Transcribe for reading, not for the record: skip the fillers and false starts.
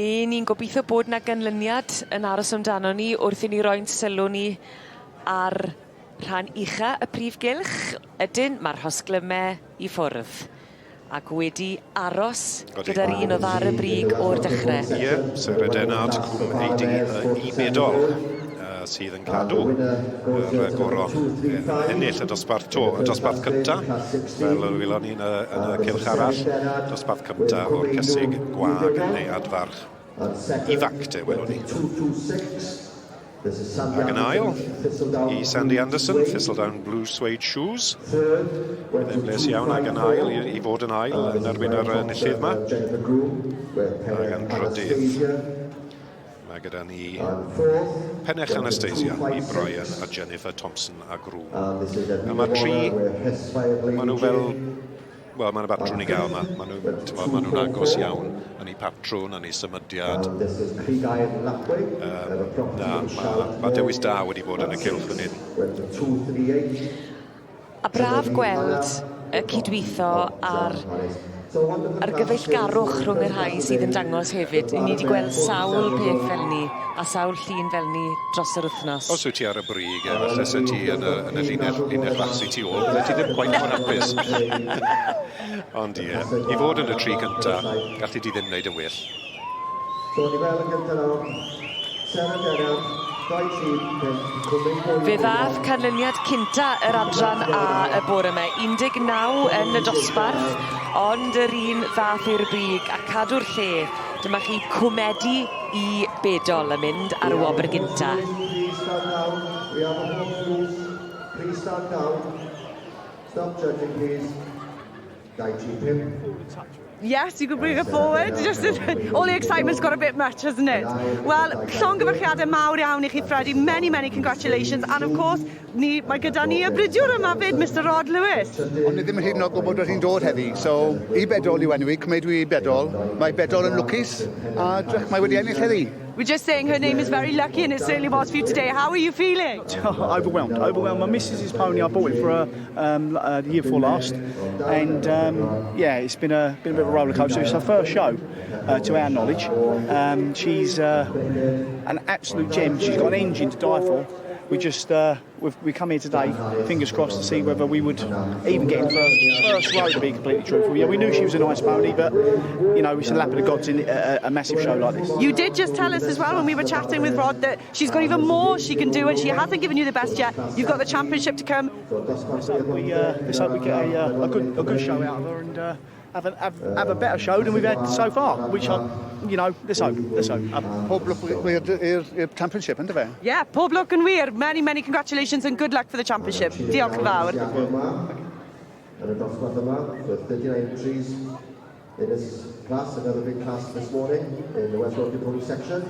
I ni'n gobeithio bod 'na ganlyniad yn aros amdano ni wrth i ni roi'n sylw ni ar rhan ucha y prif gylch. Ydyn, ma'r rhosglyme i ffwrdd. Ac wedi aros gyda'r un o'dd ar y brig o'r dechre. Ie, Sarah Dennard, Cwm Eidi i Bedol, sydd yn cadw yr goron, ennill y dosbarth to, y dosbarth cynta, fel y welon ni yn y, yn y cylch arall, dosbarth cynta o'r cysig gwag neu adfarch ifanc te, welwn ni. Ac yn ail, i Sandy Anderson, Thistledown Blue Suede Shoes. Bydd e'n bles iawn ac yn ail, i, i fod yn ail yn erbyn yr enillydd yma. Ac yn drydydd, mae gyda ni Penech Anastasia i Brian a Jennifer Thompson a Groom. A mae tri, maen nhw fel Wel, mae 'na batrwn i gael 'ma. Maen nhw, timod, maen nhw'n agos iawn yn eu patrwn, yn eu symudiad. Um, na, mae ma dewis da wedi bod yn y cylch fan hyn. A braf gweld y cydweithio a'r a'r gyfeillgarwch rhwng y rhai sydd yn dangos hefyd. Ni wedi gweld sawl peth fel 'ny a sawl llun fel 'ny dros yr wythnos. Os wyt ti ar y brig, efallai se ti yn y, yn y llinell, linell fach sy tu ôl, bydde ti ddim cweit mor hapus. Ond ie, i fod yn y tri cynta, gallu di ddim wneud yn well. So ni weld yn gyntaf nawr, Sarah Denham, 2, 3, 5, Cwmni Fe ddath canlyniad cynta yr adran A y bore 'ma, 19 yn y dosbarth, ond yr un ddath i'r brig a cadw'r lle. Dyma chi Cwmedi i Bedol yn mynd ar y wobr gynta. Please stand down. We have a horse loose. Please stand down. Stop judging, please. 2, 3, 5. Yes, you can bring it forward. Just all the excitement's got a bit much, hasn't it? Wel, llongyfarchiadau mawr iawn i chi, Freddie. Many, many congratulations. And of course, ni, mae gyda ni y bridiwr yma fyd, Mr Rod Lewis. O'n i ddim yn hyd yn oed gwybod bod hi'n dod heddi. So, i Bedol yw enw i, Cymedwi i Bedol. Mae Bedol yn lwcus, a drych, mae wedi ennill heddi. We're just saying her name is very lucky and it certainly was for you today. How are you feeling? Overwhelmed, overwhelmed. My missus's pony, I bought it for her the year before last, and yeah, it's been a bit of a roller coaster. It's her first show, to our knowledge. She's an absolute gem. She's got an engine to die for. We just we come here today, fingers crossed, to see whether we would even get in first row. To be completely truthful, yeah, we knew she was a nice pony, but it's a lap of the gods in a massive show like this. You did just tell us as well when we were chatting with Rod that she's got even more she can do and she hasn't given you the best yet. You've got the championship to come. Let's hope we get a good show out of her and have a better show than we've had so far, which I, you know, let's hope, let's hope. A pob lwc i'r championship, ynddo fe? Yeah, pob lwc yn wir. Many, many congratulations and good luck for the championship. Diolch yn fawr. Yn y dosbarth yma, so 39 entries in this class, another big class this morning in the West Yorkshire Pony section.